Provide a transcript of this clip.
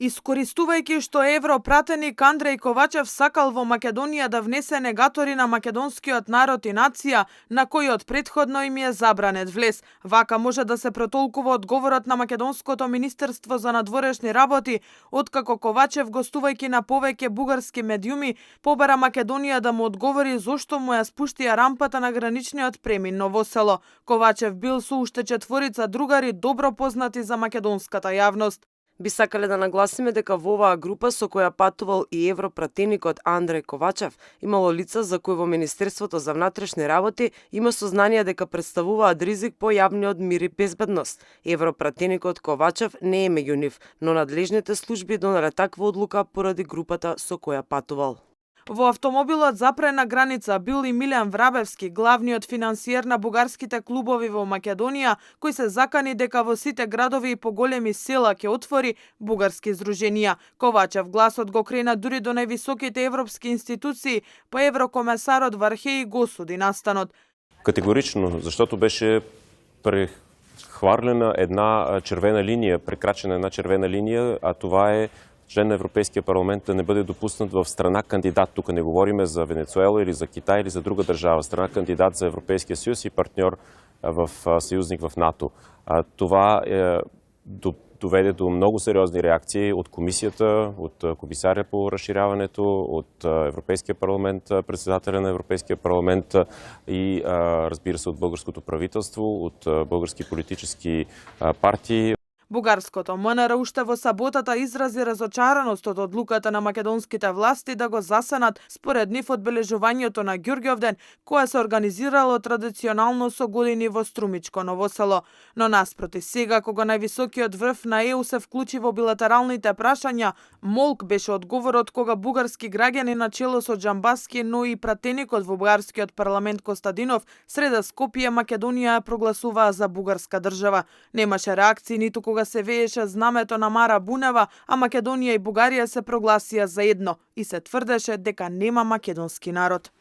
Искористувајќи што европратеник Андреј Ковачев сакал во Македонија да внесе негатори на македонскиот народ и нација, на кои од претходно им е забранет влез. Вака може да се протолкува одговорот на Македонското министерство за надворешни работи, откако Ковачев, гостувајќи на повеќе бугарски медиуми, побара Македонија да му одговори зошто му ја спуштија рампата на граничниот премин Ново село. Ковачев бил со уште четворица другари добро познати за македонската јавност. Би сакале да нагласиме дека во оваа група со која патувал и европратеникот Андреј Ковачев, имало лица за кои во Министерството за внатрешни работи има сознание дека представуваат ризик по јавниот мир и безбедност. Европратеникот Ковачев не е меѓу нив, но надлежните служби донале таква одлука поради групата со која патувал. Во автомобилот запрена граница бил и Милјан Врабевски, главниот финансиер на бугарските клубови во Македонија, кој се закани дека во сите градови и поголеми села ќе отвори бугарски здруженија. Ковачев гласот го крена дури до највисоките европски институции, па еврокомесарот Вархеи го осуди настанот. Категорично, защото беше прехварлена една червена линија, прекрачена една червена линија, а това е член на Европейския парламент да не бъде допуснат в страна кандидат. Тук не говориме за Венецуела или за Китай или за друга държава. Страна кандидат за Европейския съюз и партньор в съюзник в НАТО. Това доведе до много сериозни реакции от комисията, от комисаря по разширяването, от Европейския парламент, председателя на Европейския парламент и разбира се от българското правителство, от български политически партии. Бугарското МНР уште во саботата изрази разочараност од одлуката на македонските власти да го засенат според нив одбележувањето на Ѓурѓовден, кое се организирало традиционално со години во Струмичко Ново село. Но наспроти сега, кога највисокиот врв на ЕУ се вклучи во билатералните прашања, молк беше одговорот кога бугарски граѓани на чело со Џамбаски, но и пратеникот во бугарскиот парламент Костадинов среда Скопје Македонија ја прогласуваа за бугарска држава. Немаше реакции ниту кога се вееше знамето на Мара Бунева, а Македонија и Бугарија се прогласија за едно и се тврдеше дека нема македонски народ.